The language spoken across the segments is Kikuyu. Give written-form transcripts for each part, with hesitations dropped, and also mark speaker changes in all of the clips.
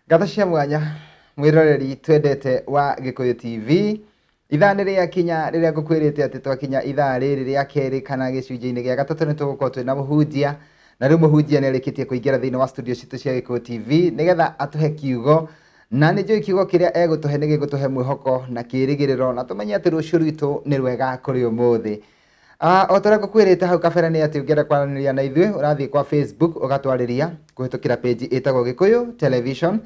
Speaker 1: Ngatho cia mwanya mwiroreri twendete wa Gikuyu TV. Ithaa nĩ rĩakinya rĩrĩa ngũkwĩrĩte atĩ twakinya ithaa rĩrĩ rĩa kerĩ kana gĩcunjĩ-inĩ gĩa gatatũ nĩ tũgũkorwo twĩna mũhunjia, na rĩu mũhunjia nĩ arĩkĩtie kũingĩra thĩinĩ wa studio citũ cia Gikuyu TV nĩgetha atũhe kiugo, na nĩ njũĩ kiugo kĩrĩa egũtũhe nĩ gĩgũtũhe mwĩhoko na kĩĩrĩgĩrĩro, na tũmenye atĩ rũciũ rwitũ nĩ rwega kũrĩ ũmũthĩ. O ta ũrĩa ngũkwĩrĩte hau kabere nĩ atĩ ũngĩenda kwaranĩria na ithuĩ ũrathiĩ kwa Facebook ũgatwarĩria kũhĩtũkĩra page ĩtagwo Gikuyu Television,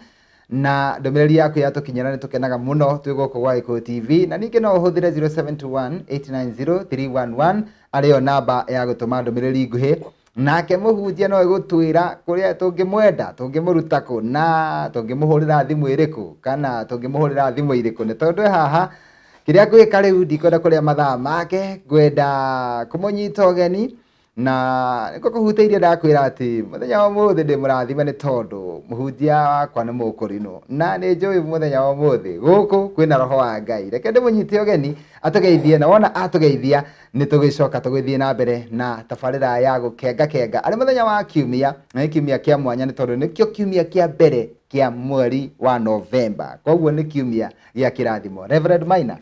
Speaker 1: na ndũmĩrĩri yaku yatũkinyĩra nĩ tũkenaga mũno twĩ gũkũ gwa Gikuyu TV. Na ningĩ no ũhũthĩre 0721 890 311 arĩyo namba ya gũtũma ndũmĩrĩri nguhĩ, nake mũhunjia no egũtwĩra kũrĩa tũngĩmwenda, tũngĩmũruta kũ, na tũngĩmũhũrĩra thimũ ĩrĩkũ kana tũngĩmũhũrĩra thimũ irĩkũ. Nĩ tondũ haha kĩrĩa ngwĩka rĩu ndikwenda kũrĩa mathaa make, ngwenda kũmũnyita ũgeni na nĩkuo kũhutĩirie ndakwĩra atĩ mũthenya wa ũmũthĩ ndĩ mũrathime nĩ tondũ mũhunjia wakwa nĩ mũkũrinũ, na nĩ njũĩ mũthenya wa ũmũthĩ gũkũ kwĩna roho wa Ngai. Reke ndĩmũnyite ũgeni atũgeithie, na wona atũgeithia nĩ tũgĩcoka tũgĩthiĩ na mbere na tabarĩra ya gũkenga kenga arĩ mũthenya wa kiumia, na nĩ kiumia kĩa mwanya nĩ tondũ nĩkĩo kiumia kĩa mbere kĩa mweri wa Novemba, koguo nĩ kiumia gĩa kĩrathimo. Reverend Maina,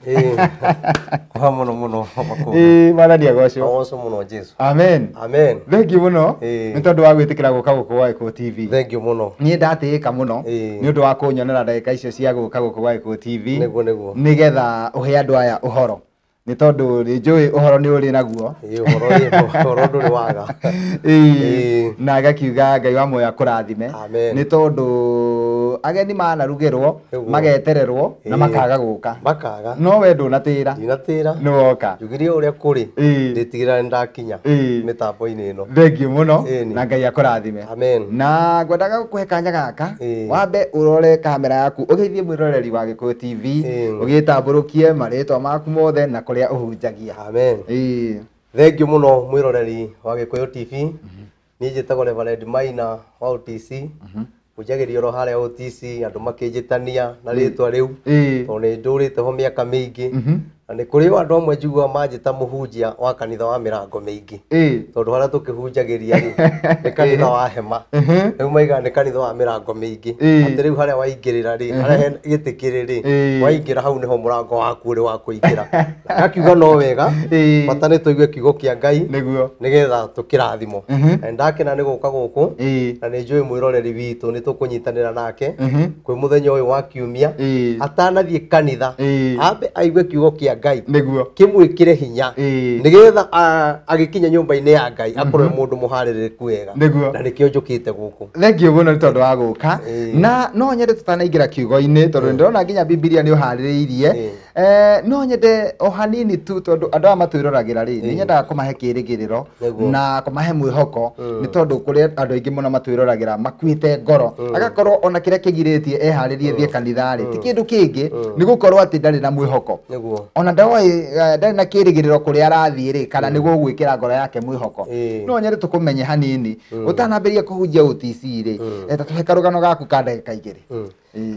Speaker 2: Kuha mũno mũno makũmbĩ.
Speaker 1: Mwathani agocwo.
Speaker 2: Agocwo mũno Jesu.
Speaker 1: Amen.
Speaker 2: Amen.
Speaker 1: Thank you mũno nĩ tondũ wa gwĩtĩkĩra gũka gũkũ gwa Gikuyu TV.
Speaker 2: Thank you mũno.
Speaker 1: Niĩ ndatĩĩka mũno nĩ ũndũ wa kũnyonera ndagĩka icio cia gũka gũkũ gwa Gikuyu TV.
Speaker 2: Nĩguo nĩguo.
Speaker 1: Nĩgetha ũhe andũ aya ũhoro, nĩ tondũ nĩ njũĩ ũhoro nĩ ũrĩ naguo.
Speaker 2: Ũhoro ũhoro ndũrĩ waga.
Speaker 1: Na ngakiuga Ngai wa muoyo akũrathime nĩ tondũ ageni manarugĩrwo magetererwo na makaga gũka,
Speaker 2: makaga,
Speaker 1: no we ndũnatĩra.
Speaker 2: Ndinatĩra,
Speaker 1: nĩ woka.
Speaker 2: Njugire ũrĩa kũrĩ ndĩtigĩra nĩ ndakinya mĩtambo-inĩ ĩno.
Speaker 1: Thank you mũno na Ngai akũrathime.
Speaker 2: Amen.
Speaker 1: Na ngwendaga gũkũhe kanya gaka wambe ũrore kamera yaku ũgeithie mwĩroreri wa Gikuyu TV, ũgĩtambũrũkie marĩtwa maku mothe na kũrĩa ũhunjagia.
Speaker 2: Amen. Thank you mũno mwĩroreri wa Gikuyu TV. Niĩ njĩtagwo Reverend Maina wa OTC. Hunjagĩria oro harĩa OTC, andũ makĩnjĩtania na rĩtwa rĩu tondũ nĩ ndũrĩte ho mĩaka mĩingĩ. Na nĩ kũrĩ andũ amwe njiguaga manjĩta mũhunjia wa kanitha wa mĩrango mĩingĩ, tondũ harĩa tũkĩhunjagĩria rĩ nĩ kanitha wa hema. Rĩu maigaga nĩ kanitha wa mĩrango mĩingĩ, atĩ rĩu harĩa waingĩrĩra rĩ, harĩa he gĩtĩ kĩrĩ rĩ, waingĩra hau nĩho mũrango waku ũrĩ wa kũingĩra. Ngakiuga no wega, bata nĩ tũigue kiugo kĩa Ngai
Speaker 1: nĩguo
Speaker 2: nĩgetha tũkĩrathimwo. Na ndakena nĩ gũka gũkũ, na nĩ njũĩ mwĩroreri witũ nĩ tũkũnyitanĩra nake kwĩ mũthenya ũyũ wa kiumia, atanathiĩ kanitha ambe aigue kiugo kĩa Ngai
Speaker 1: nĩguo
Speaker 2: kĩmwĩkĩre hinya nĩgetha agĩkinya nyũmba-inĩ ya Ngai akorwo mũndũ mũharĩrĩku wega, na nĩkĩo njũkĩte gũkũ.
Speaker 1: Thank you mũno nĩ tondũ wa gũka. Na no nyende tũtanaingĩra kiugo-inĩ tondũ ndĩrona nginya Bibilia nĩ ũharĩrĩirie, no nyende o hanini tu tondũ andũ aya matwĩroragĩra rĩ, nĩ nyendaga kũmahe kĩĩrĩgĩrĩro na kũmahe mwĩhoko, nĩ tondũ kũrĩ andũ aingĩ mũno matwĩroragĩra makuĩte ngoro, agakorwo ona kĩrĩa kĩgirĩtie eharĩrie thiĩ kanitha rĩ ti kĩndũ kĩngĩ, nĩ gũkorwo atĩ ndarĩ na mwĩhoko, ona ndarĩ na kĩĩrĩgĩrĩro kũrĩa arathiĩ rĩ, kana nĩ gũgwĩkĩra ngoro yake mwĩhoko. No nyende tũkũmenye hanini ũtanambĩrĩria kũhunjia OTC rĩ, ta tũhe karũgano gaku ka ndagĩka igĩrĩ.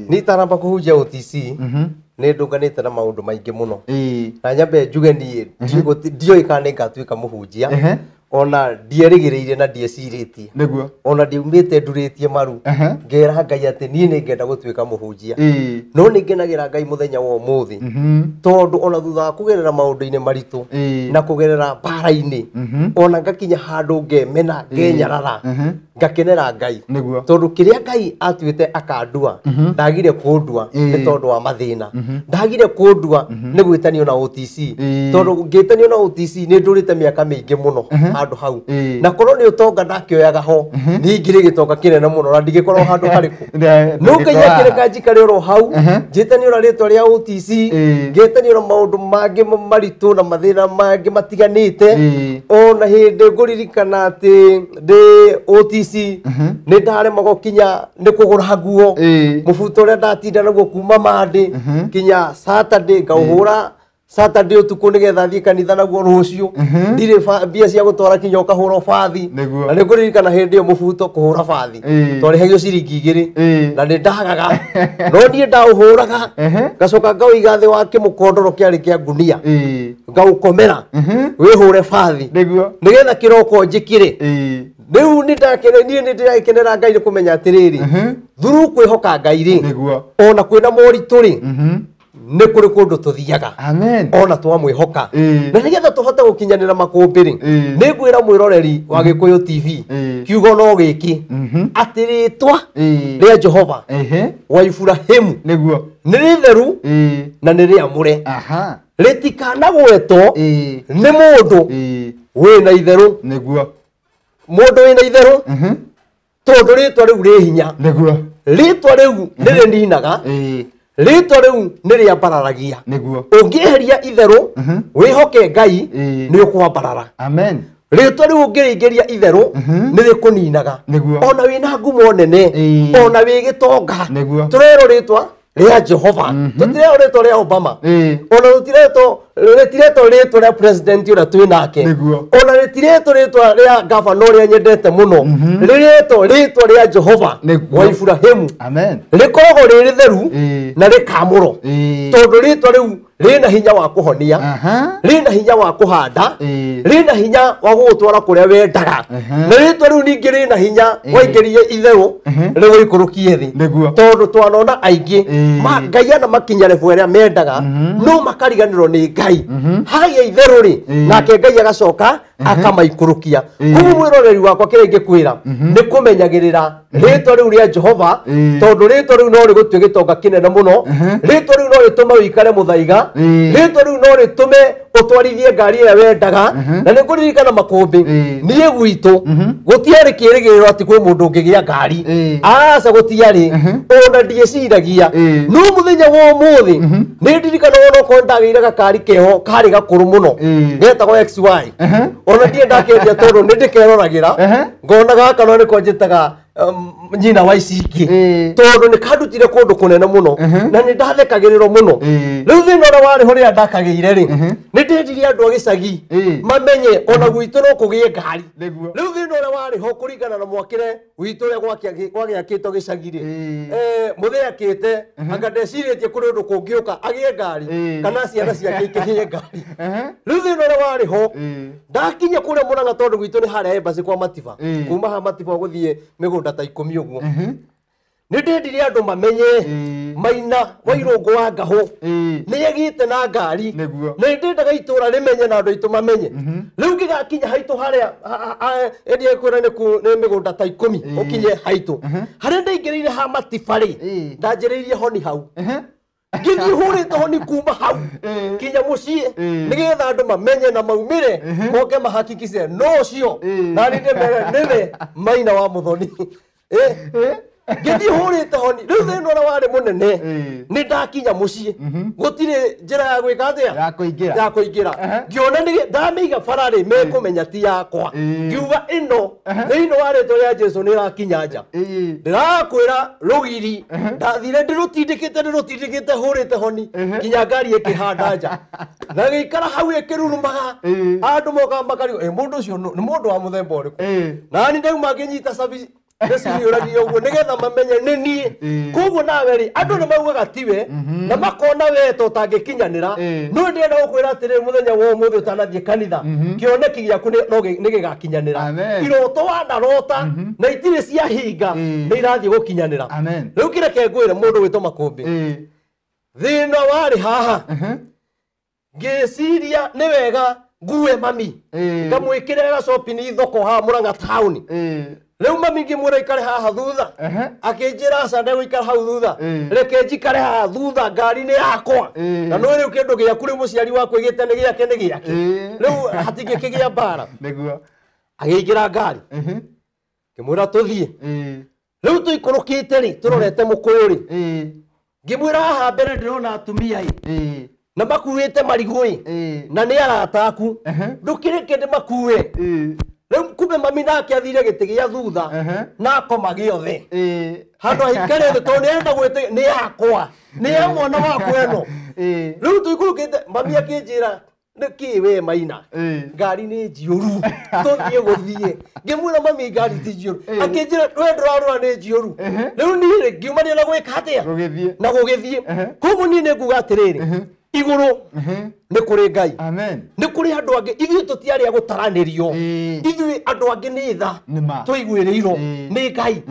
Speaker 2: Niĩ itanamba kũhunjia OTC nĩ ndũnganĩte na maũndũ maingĩ mũno, na nyambe njuge niĩ ndioĩ kana nĩ ngatuĩka mũhunjia, ona ndierĩgĩrĩire na ndiecirĩtie,
Speaker 1: nĩguo
Speaker 2: ona ndiumĩte ndurĩtie maru ngera Ngai atĩ niĩ nĩ ngenda gũtuĩka mũhunjia. No nĩ ngenagĩra Ngai mũthenya wa ũmũthĩ, tondũ ona thutha wa kũgerera maũndũ-inĩ maritũ na kũgerera mbara-inĩ, ona ngakinya handũ ngemena ngenyarara, ngakenera Ngai, tondũ kĩrĩa Ngai atuĩte akandua ndagire kũndua nĩ tondũ wa mathĩna, ndagire kũndua nĩ gwĩtanio na OTC, tondũ ngĩtanio na OTC nĩ ndũrĩte mĩaka mĩingĩ mũno handũ hau, na korwo nĩ ũtonga ndakĩoyaga ho niĩ ingĩrĩ gĩtonga kĩnene mũno na ndingĩkorwo handũ harĩkũ. No Ngai akĩreka njikare oro hau njĩtanio na rĩtwa rĩa OTC, ngĩtanio na maũndũ mangĩ maritũ na mathĩna mangĩ matiganĩte. Ona hĩndĩ ngũririkana atĩ ndĩ OTC nĩ ndaremagwo kinya nĩ kũgũra nguo, mũbuto ũrĩa ndatinda naguo kuma Monday kinya Saturday ngaũhũra Saturday ũtukũ nĩgetha thiĩ kanitha naguo rũciũ, ndirĩ mbia cia gũtwara kinya ũkahũra bathi. Na nĩ ngũririkana hĩndĩ ĩyo mũbuto kũhũra bathi twarĩhagio ciringi 2 na nĩ ndagaga, no niĩ ndaũhũraga ngacoka ngaũiga thĩ wa kĩmũkondoro kĩarĩ kĩa ngunia, ngaũkomera wĩhũre bathi nĩgetha kĩroko njĩkĩre. Rĩu nĩ ndĩrakenera Ngai nĩ kũmenya atĩrĩrĩ through kwĩhoka Ngai rĩ ona kwĩna moritũ rĩ nĩ kũrĩ kũndũ tũthiaga ona twamwĩhoka na nĩgetha tũhote gũkinyanĩra makũmbĩ rĩ nĩ ngwĩra mwĩroreri wa Gĩkũyũ TV kiugo no gĩkĩ atĩ rĩtwa rĩa Jehova wa Iburahĩmu
Speaker 1: nĩguo
Speaker 2: nĩ rĩtheru na nĩ rĩamũre rĩtikanagwetwo nĩ mũndũ wĩna itherũ
Speaker 1: nĩguo
Speaker 2: mũndũ wĩna itherũ tondũ rĩtwa rĩu rĩ hinya
Speaker 1: nĩguo
Speaker 2: rĩtwa rĩu nĩ rĩninaga rĩtwa rĩu nĩ rĩambararagia
Speaker 1: nĩguo
Speaker 2: ũngĩeheria itherũ wĩhoke Ngai nĩ ũkwambarara
Speaker 1: amen
Speaker 2: rĩtwa rĩu ũngĩrĩingĩria itherũ nĩ rĩkũninaga ona wĩna ngumo nene ona wĩ gĩtonga tũrerwo rĩtwa rĩa Jehova tũtirerwo rĩtwa rĩa Obama ona rĩtiretwo rĩtwa rĩa president ũrĩa twĩ nake ona rĩtiretwo rĩtwa rĩa gavana ũrĩa nyendete mũno rĩretwo rĩtwa rĩa Jehova wa Iburahĩmu
Speaker 1: amen
Speaker 2: rĩkoragwo rĩ rĩtheru na rĩkamũro tondũ rĩtwa rĩu rĩna hinya wa kũhonia rĩna hinya wa kũhanda rĩna hinya wa gũgũtwara kũrĩa wendaga na rĩtwa rĩu ningĩ rĩna hinya waingĩrie itherũ rĩgũikũrũkie thĩ tondũ twanona aingĩ Ngai ana makinya level ĩrĩa mendaga no makariganĩrwo nĩ Ngai hagĩa itherũ rĩ nake Ngai agacoka akamaikũrũkia koguo mwĩroreri wakwa kĩrĩa ingĩkwĩra nĩ kũmenyagĩrĩra rĩtwa rĩu rĩa Jehova tondũ rĩtwa rĩu no rĩgũtue gĩtonga kĩnene mũno rĩtwa rĩu no rĩtũme ũikare mũthaiga rĩtwa rĩu no rĩtũme ũtwarithie ngari ĩrĩa wendaga na nĩ ngũririkana makũmbĩ niĩ gwitũ gũtiarĩ kĩĩrĩgĩrĩro atĩ kwĩ mũndũ ũngĩgĩa ngari aca gũtiarĩ ona ndiĩciragia no mũthenya wa ũmũthĩ nĩ ndirikanaga onokorwo ndagĩire gakari keho karĩ gakũrũ mũno getagwo XY ona ndiĩ ndakendia tondũ nĩ ndĩkeroragĩra ngona gaka no nĩko njĩtaga nyina wa ici ingĩ tondũ nĩ kandutire kũndũ kũnene mũno na nĩ ndathekagĩrĩrwo mũno rĩu thĩna ũrĩa warĩ ho rĩrĩa ndakagĩire rĩ nĩ ndendirie andũ a gĩcagi mamenye ona gwitũ no kũgĩe ngari rĩu thĩna ũrĩa warĩ ho kũringana na mwakĩre witũ ũrĩa gwagĩakĩtwo gĩcagi rĩ mũthee akĩte anga ndecirĩtie kũrĩ ũndũ kũngĩũka agĩe ngari kana ciana ciake ikĩgĩe ngari rĩu thĩna ũrĩa warĩ ho ndakinya kũrĩa Mũrang'a tondũ gwitũ nĩ harĩa embassy kwa Matiba kuma ha Matiba gũthiĩ mĩgũnda ta 10 ũguo nĩ ndendirie andũ mamenye Maina wa Irũngũ wa Ngahũ nĩ agĩte na ngari na nĩ ndendaga itũra rĩmenye na andũ aitũ mamenye rĩu ngĩgakinya haitũ harĩa endia kwĩra nĩ mĩgũnda ta 10 ũkinye haitũ harĩa ndaingĩrĩire ha Matiba rĩ ndanjĩrĩirie honi hau ngĩthiĩ hũrĩte honi kuma hau kinya mũciĩ nĩgetha andũ mamenye na maumĩre moke mahakikice no ũcio na niĩ ndĩmere nĩwe Maina wa Mũthoni ngĩthiĩ hũrĩte honi rĩu thĩna ũrĩa warĩ mũnene nĩ ndakinya mũciĩ gũtirĩ njĩra ya gwĩka atĩa ya kũingĩra ngĩona ndamĩiga bara rĩ mekũmenya ti yakwa ngiuga ĩno thĩinĩ wa rĩtwa rĩa Jesũ nĩ ĩrakinya nja ndĩrakwĩra rũgiri ndathire ndĩrũtindĩkĩte hũrĩte honi nginya ngari ĩkĩhanda nja na gĩikara hau ĩkĩrurumaga andũ mokaga makarigwo mũndũ ũcio nĩ mũndũ wa mũthemba ũrĩkũ nani ndauma ngĩnyita cabi ndĩcihiũragia ũguo nĩgetha mamenye nĩ niĩ koguo nawe rĩ andũ nĩ maugaga tiwe na makona we ta ũtangĩkinyanĩra no ndĩrenda gũkwĩra atĩrĩrĩ mũthenya wa ũmũthĩ ũtanathiĩ kanitha kĩoneki gĩaku nĩ gĩgakinyanĩra iroto wanarota na itirĩ ciahinga nĩ irathiĩ gũkinyanĩra rĩu kĩreke ngwĩre mũndũ wĩtwo Makũmbĩ thĩna warĩ haha ngĩciria nĩ wega ngue mami ngamwĩkĩre gacopini thoko haha Mũrang'a taũni rĩu mami ngĩmwĩra ikare haha thutha akĩnjĩra aca ndegũikara hau thutha reke njikare haha thutha ngari-inĩ yakwa na no rĩu kĩndũ gĩaku rĩu mũciari waku aigĩte nĩ gĩake nĩ gĩake rĩu hatingĩkĩgĩa mbara
Speaker 1: nĩguo
Speaker 2: agĩingĩra ngari ngĩmwĩra tũthiĩ rĩu tũikũrũkĩte rĩ tũrorete mũkũyũ rĩ ngĩmwĩra haha mbere ndĩrona atumia ĩ na makuĩte marigũ ĩ na nĩ arata aku ndũkĩreke ndĩmakue rĩu kumbe mami nake athire gĩtĩ gĩa thutha na akoma gĩothe handũ aikare thĩ tondũ nĩarenda gwĩte nĩ yakwa nĩ ya mwana wakwa ĩno rĩu tũikũrũkĩte mami akĩnjĩra nĩkĩ we Maina ngari nĩ njiyũru tũthiĩ gũthiĩ ngĩmwĩra mami ngari ti njiyũru akĩnjĩra we ndũrarora nĩ njiyũru rĩu niĩ rĩ ngiumania na gwĩka atĩa na gũgĩthiĩ koguo niĩ nĩ nguga atĩrĩrĩ Igũrũ nĩ kũrĩ Ngai.
Speaker 1: Amen.
Speaker 2: Nĩ kũrĩ andũ angĩ ithuĩ tũtiarĩ a gũtaranĩrio. Ithuĩ andũ angĩ nĩ tha tũiguĩrĩirwo nĩ Ngai.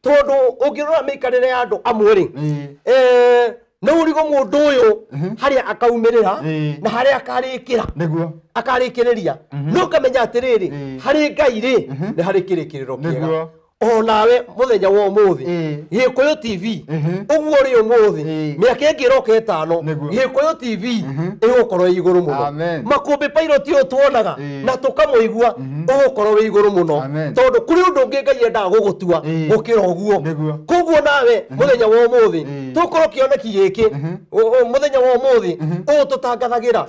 Speaker 2: Tondũ ũngĩrora mĩikarĩre ya andũ amwe rĩ, nĩ ũrigwo mũndũ ũyũ harĩa akaumĩrĩra na harĩa akarĩkĩra.
Speaker 1: Nĩguo.
Speaker 2: Akarĩkĩrĩria. No ũkamenya atĩrĩrĩ, harĩ Ngai rĩ, nĩ harĩ kĩrĩkĩrĩro kĩega. Onawe muthenya wa umuthi Gikuyu TV uguo ri umuthi miaka ingi iroka ĩtano Gikuyu TV igukorwo iguru muno. Makumbi pilot uyu tuonaga na tukamuigua ugukorwo wi iguru muno tondu kuri undu ungi Ngai endaga gugutua gukira uguo. Koguo nawe muthenya wa umuthi tukorwo kioneki giki muthenya wa umuthi uyu tutangathagira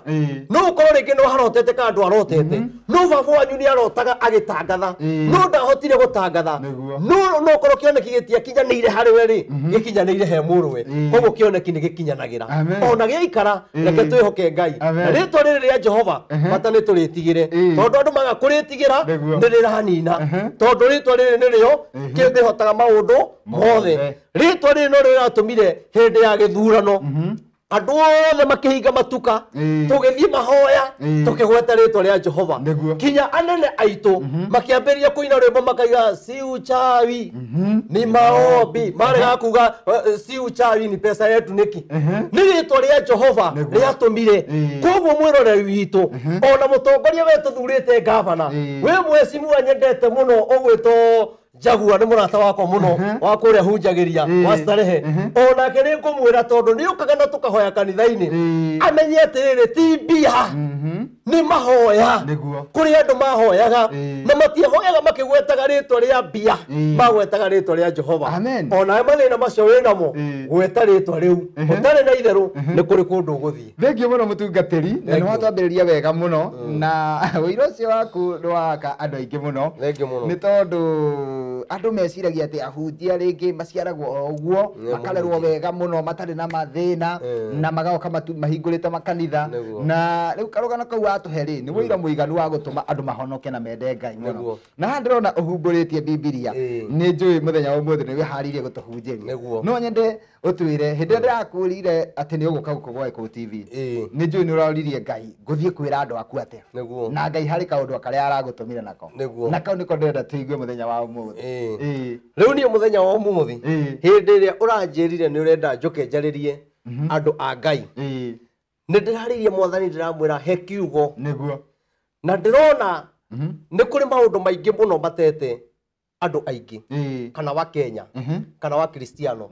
Speaker 2: no ukorwo ringi no harotete ka andu arotete no baba wanyu ni arotaga agitangatha no ndahotire gutangatha no no korwo kioneki gĩtiakinyanĩire harĩ we rĩ gĩkinyanĩire he mũrũwe. Koguo kioneki nĩ gĩkinyanagĩra ona gĩaikara reke twĩhoke Ngai na rĩtwa rĩrĩ rĩa Jehova bata nĩ tũrĩtigĩre tondũ andũ maga kũrĩtigĩra nĩ rĩranina tondũ rĩtwa rĩrĩ nĩrĩo kĩhotaga maũndũ mothe. Rĩtwa rĩrĩ no rĩratũmire hĩndĩ ya gĩthurano andũ othe makĩhinga matuka tũgĩthiĩ mahoya tũkĩgweta rĩtwa rĩa Jehova kinya anene aitũ makĩambĩrĩria kũina rwĩmbo makaiga si uchawi ni maombi marega kuga si uchawi ni pesa yetu niki nĩ rĩtwa rĩa Jehova rĩatũmire. Koguo mwĩroreri witũ ona mũtongoria we tũthurĩte gavana we mwecimu anyendete mũno ũgwĩtwo Jaguar nĩ mũrata wakwa mũno wa kũrĩa hunjagĩria wa Starehe onake nĩ ngũmwĩra tondũ nĩ ũkaga na tũkahoya kanitha-inĩ amenye atĩrĩrĩ ti mbia nĩ mahoya kũrĩ andũ mahoyaga na matihoyaga makĩgwetaga rĩtwa rĩa mbia magwetaga rĩtwa rĩa Jehova. Onawe mathĩna macio wĩnamo gweta rĩtwa rĩu ũtarĩ na itherũ nĩ kũrĩ kũndũ ũgũthiĩ.
Speaker 1: Thengiũ mũno mũtungatĩri na nĩ watwambĩrĩria wega mũno na ũira ũcio waku nĩ waka andũ aingĩ mũno nĩ tondũ andũ meciragia atĩ ahunjia rĩngĩ maciaragwo o ũguo makarerwo wega mũno matarĩ na mathĩna na magoka mahingũrĩte makanitha na rĩu karũgano kau watũhe rĩ nĩ ũira mũiganu wa gũtũma andũ mahonoke na mende Ngai mũno. Na haha ndĩrona ũhumbũrĩtie Bibilia nĩ njũĩ mũthenya wa ũmũthĩ nĩ wĩharĩirie gũtũhunjĩria no nyende ũtwĩre hĩndĩ ĩrĩa ndĩrakwĩrire atĩ nĩ ũgũka gũkũ gwa Gĩkũyũ TV nĩ njũĩ nĩ ũroririe Ngai ngũthiĩ kwĩra andũ aku atĩa na Ngai harĩ kaũndũ karĩa aragũtũmire nako na kau nĩko ndĩrenda tũigue mũthenya wa ũmũthĩ.
Speaker 2: Rĩu niĩ mũthenya wa ũmũthĩ hĩndĩ ĩrĩa ũranjĩrire nĩ ũrenda njũke njarĩrie andũ a Ngai nĩ ndĩrarĩirie mwathani ndĩramwĩra he kiugo
Speaker 1: nĩguo
Speaker 2: na ndĩrona nĩ kũrĩ maũndũ maingĩ mũno matete andũ aingĩ kana wa Kenya kana wa Kristiano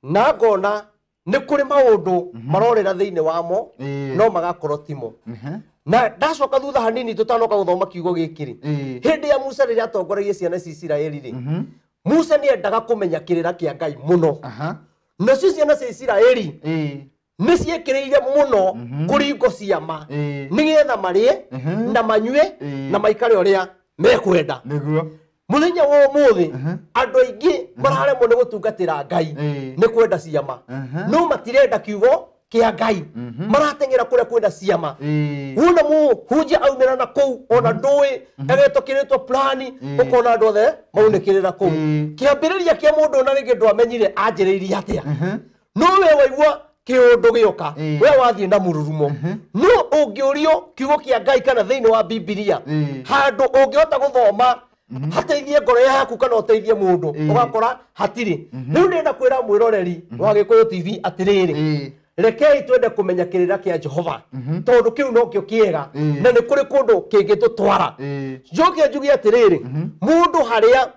Speaker 2: na ngona nĩ kũrĩ maũndũ marorĩra thĩinĩ wamo no magakorwo timo. Na ndacoka thutha hanini tutanoka guthoma kiugo gĩkĩ rĩ hĩndĩ ya Musa rĩrĩa atongoragia ciana cia Isiraeli rĩ Musa nĩ endaga kũmenya kĩrĩra kĩa Ngai mũno nacio ciana cia Isiraeli nĩ ciĩkĩrĩire mũno kũringo ciama nĩgetha marĩe na manyue na maikare ũrĩa mekwenda. Mũthenya wa ũmũthĩ andũ aingĩ mararemwo nĩ gũtungatĩra Ngai nĩ kwenda ciama no matirenda kiugo kĩa Ngai marateng'era kũrĩa kwenda ciama wona mũhunjia aumĩra na kũu ona ndũĩ agetwo kĩrĩtwo plani ũkona andũ othe maunĩkĩrĩra kũu kĩambĩrĩria kĩa mũndũ ona rĩngĩ ndwamenyire anjĩrĩirie atĩa no we waigua kĩũndũ gĩoka we wathiĩ na mũrurumo no ũngĩũrio kiugo kĩa Ngai kana thĩinĩ wa Bibilia handũ ũngĩhota gũthoma hateithie ngoro yaku kana ũteithie mũndũ ũgakora hatirĩ. Rĩu ndĩrenda kwĩra mwĩroreri wa Gĩkũyũ TV atĩrĩrĩ rekei twende kũmenya kĩrĩra kĩa Jehova tondũ kĩu nokĩo kĩega na nĩ kũrĩ kũndũ kĩngĩtũtwara. Njoke njuge atĩrĩrĩ mũndũ harĩa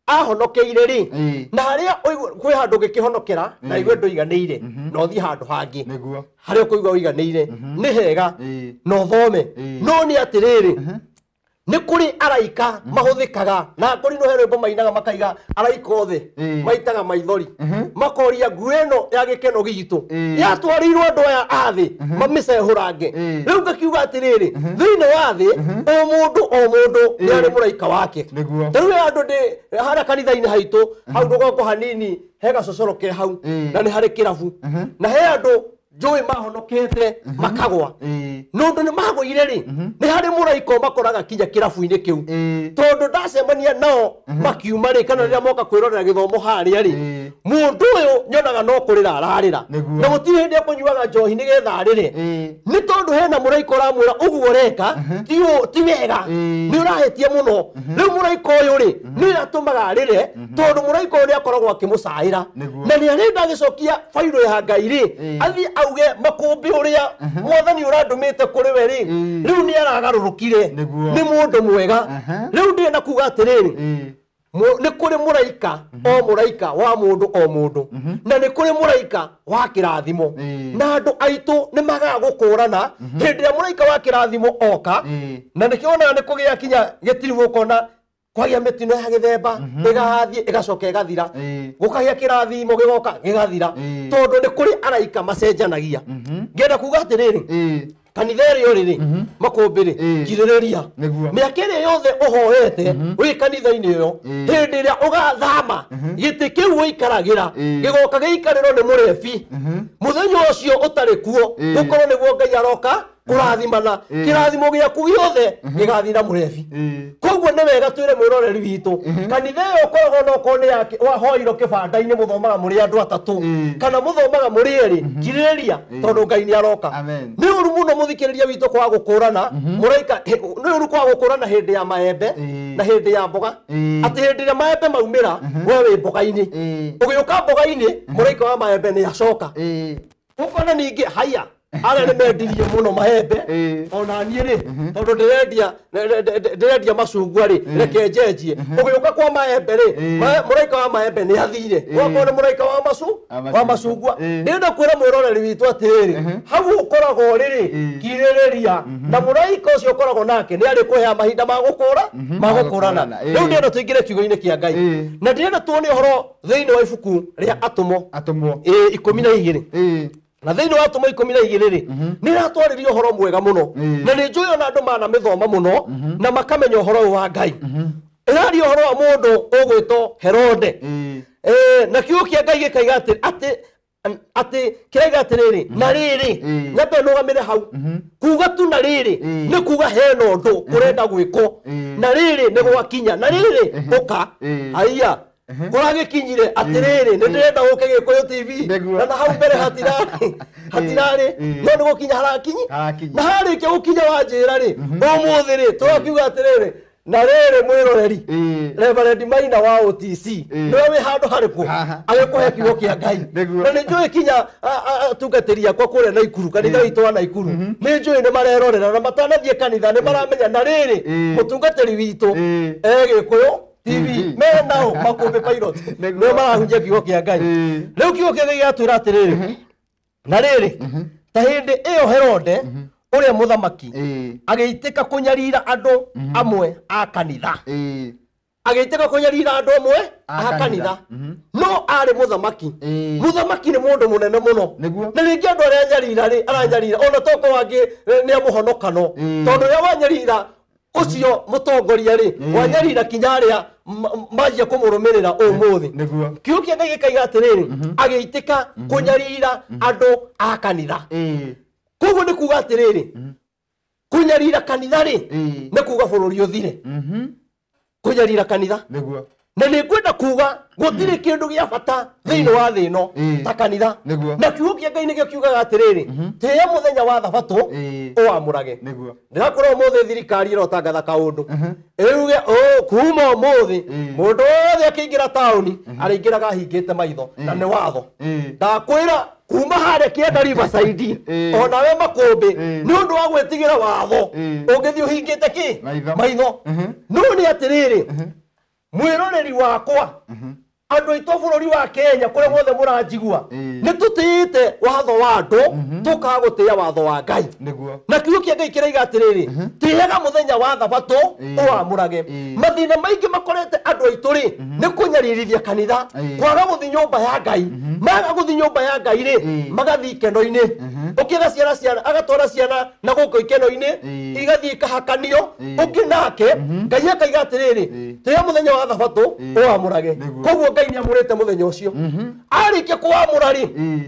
Speaker 2: ahonokeire rĩ na harĩa kwĩ handũ ũngĩkĩhonokera na igue ndũiganĩire na ũthiĩ handũ hangĩ harĩa ũkũigua ũiganĩire nĩ hega na ũthome no nĩ atĩrĩrĩ nĩ kũrĩ araika mahũthĩkaga na kũrĩ no he rwĩmbo mainaga makaiga araika othe maitaga maithori makoria nguo ĩno ya gĩkeno gitũ yatwarĩirwo andũ aya a thĩ mamĩcehũrange. Rĩu ngakiuga atĩrĩrĩ thĩinĩ wa thĩ o mũndũ nĩ arĩ mũraika wake. Ta rĩu andũ ndĩ harĩa kanitha-inĩ haitũ hau rũgongo hanini he gacocoro ke hau na nĩ harĩ kĩrabu na he andũ Njũĩ mahonokete makagwa nũndũ nĩ magũire rĩ nĩ harĩ mũraika makoraga kinya kĩrabu-inĩ kĩu tondũ ndacemania nao makiuma rĩ kana rĩrĩa moka kwĩrorera gĩthomo harĩa rĩ mũndũ ũyũ nyonaga no kũrĩra ararĩra na gũtirĩ hĩndĩ ekũnyuaga njohi nĩgetha arĩre nĩ tondũ hena mũraika ũramwĩra ũguo ũreka ti wega nĩ ũrahĩtia mũno rĩu mũraika ũyũ rĩ nĩ atũmaga arĩre tondũ mũraika ũyũ nĩ akoragwo akĩmũcaĩra na nĩ arenda agĩcokia bairũ ya Ngai rĩ athiĩ auge makũmbĩ ũrĩa mwathani ũrandũmĩte kũrĩ we rĩ rĩu nĩ aragarũrũkire nĩ mũndũ mwega rĩu ndĩrenda kuga atĩrĩrĩ nĩ kũrĩ mũraika o mũraika wa mũndũ o mũndũ na nĩ kũrĩ mũraika wa kĩrathimo na andũ aitũ nĩ magaga gũkũrana hĩndĩ ĩrĩa mũraika wa kĩrathimo oka na nĩkĩo onaga nĩ kũgĩa kinya gĩtiribũ ũkona kwagia mĩtino ya gĩthemba ĩgathiĩ ĩgacoka ĩgathira gũkagĩa kĩrathimo gĩgoka gĩgathira tondũ nĩ kũrĩ araika macenjanagia ngĩenda kuga atĩrĩrĩ kanitha ĩrĩa ũrĩ rĩ makũmbĩ rĩ kirĩrĩria mĩaka ĩrĩa yothe ũhoete wĩ kanitha-inĩ ĩyo hĩndĩ ĩrĩa ũgathama gĩtĩ kĩu ũikaragĩra gĩgoka gĩikarĩrwo nĩ mũrebi mũthenya ũcio ũtarĩ kuo gũkorwo nĩguo Ngai aroka kũrathimana kĩrathimo gĩaku gĩothe gĩgathiĩ na mũrebi koguo nĩ wega twĩre mwĩroreri witũ kanitha ĩyo ũkoragwo na okorwo nĩ wahoirwo kĩbanda-inĩ mũthomaga mũrĩ andũ atatũ kana mũthomaga mũrĩ erĩ kirĩrĩria tondũ Ngai nĩ aroka nĩ ũru mũno mũthikĩrĩria witũ kwaga gũkũrana mũraika nĩ ũru kwaga gũkũrana hĩndĩ ya maembe na hĩndĩ ya mboga atĩ hĩndĩ ĩrĩa maembe maumĩra we wĩ mboga-inĩ ũgĩũka mboga-inĩ mũraika wa maembe nĩ acoka ũkona ningĩ haya arĩa nĩ mendirie mũno maembe ona niĩ rĩ tondũ ndĩrendia macungwa rĩ reke njenjie ũgĩũka kwa maembe rĩ mũraika wa maembe nĩ athire ũgakorwo nĩ mũraika wa macungwa ndĩrenda kwĩra mwĩroreri witũ atĩrĩrĩ hau ũkoragwo rĩrĩ kirĩrĩria na mũraika ũcio ũkoragwo nake nĩ arĩkũhea mahinda ma gũkũrana rĩu ndĩrenda tũingĩre kiugo-inĩ kĩa Ngai na ndĩrenda tuone ũhoro thĩinĩ wa ibuku rĩa Atũmwo 12 na thĩinĩ wa Atũmwo 12 rĩ nĩ ratwarĩria ũhoro mwega mũno na nĩ njũĩ ona andũ manamĩthoma mũno na makamenya ũhoro ũyũ wa Ngai ĩraria ũhoro wa mũndũ ũgwĩtwo Herode na kiugo kĩa Ngai gĩkaiga atĩ kĩraiga atĩrĩrĩ na rĩrĩ nyambe nũgamĩre hau kuga tu na rĩrĩ nĩ kuga hena ũndũ ũrenda gwĩkwo na rĩrĩ nĩ gwakinya na rĩrĩ ũka haiya kũragĩkinyire atĩrĩrĩ nĩ ndĩrenda ũke Gĩkũyũ TV na hau mbere hatirarĩ no nĩ gũkinya harakinyi na harĩkia gũkinya wanjĩra rĩ ũmũthĩ rĩ tũrakiuga atĩrĩrĩ na rĩrĩ mwĩroreri Reverend Maina wa OTC nĩwe wĩ handũ harĩkũ agĩkũhe kiugo kĩa Ngai na nĩ njũĩ kinya atungatĩri akwa kũrĩa Naikuru kanitha witũ wa Naikuru nĩ njũĩ nĩ marerorera na matanathiĩ kanitha nĩ maramenya na rĩrĩ mũtungatĩri witũ e Gĩkũyũ TV me nao makũmbĩ pilot nĩo marahunjia kiugo kĩa Ngai rĩu kiugo kĩa Ngai gĩatwĩra atĩrĩrĩ na rĩrĩ ta hĩndĩ ĩyo Herode ũrĩa mũthamaki agĩitĩka kũnyarira andũ amwe a kanitha agĩitĩka kũnyarira andũ amwe a kanitha no arĩ mũthamaki mũthamaki nĩ mũndũ mũnene mũno na rĩngĩ andũ arĩa anyarira rĩ aranyarira ona tokorwo angĩ nĩ amũhonokano tondũ rĩrĩa wanyarira ũcio mũtongoria rĩ wanyarira kinya arĩa manjia kũmũrũmĩrĩra ũmũthĩ kiugo kĩa Ngai gĩkaiga atĩrĩrĩ agĩitĩka kũnyarira andũ a kanitha koguo nĩ kuga atĩrĩrĩ kũnyarira kanitha rĩ nĩ kuga bũrũri ũthire kũnyarira kanitha na nĩ ngwenda kuga gũtirĩ kĩndũ gĩa bata thĩinĩ wa thĩ ĩno ta kanitha na kiugo kĩa Ngai nĩkĩo kiugaga atĩrĩrĩ tĩĩa mũthenya wa thabatũ ũwamũrage ndĩrakwĩra ũmũthĩ thirikari ĩrotangatha kaũndũ ĩuge kuma ũmũthĩ mũndũ wothe akĩingĩra taũni arĩingĩraga ahingĩte maitho na nĩ watho ndakwĩra kuma harĩa kĩenda Riverside onawe makũmbĩ nĩ ũndũ wa gwĩtigĩra watho ũngĩthiĩ ũhingĩte kĩ maitho no nĩ atĩrĩrĩ mwĩroreri wakwa andũ aitũ bũrũri wa Kenya kũrĩa guothe mũranjigua nĩ tũtĩĩte watho wa andũ tũkaga gũtĩĩa watho wa Ngai na kiugo kĩa Ngai kĩraiga atĩrĩrĩ tĩaga mũthenya wa thabatũ ũwamũrage mathĩna maingĩ makorete andũ aitũ rĩ nĩ kũnyaririthia kanitha kwaga gũthiĩ nyũmba ya Ngai maga gũthiĩ nyũmba ya Ngai rĩ magathiĩ ikeno-inĩ ũkĩga ciana agatwara ciana na gũkũ ikeno-inĩ igathiĩ ikahakanio ũngĩ nake Ngai akaiga atĩrĩrĩ tĩĩa mũthenya wa thabatũ ũwamũrage koguo Ngai nĩ amũrĩte mũthenya ũcio. Arĩkia kũwamũra rĩ,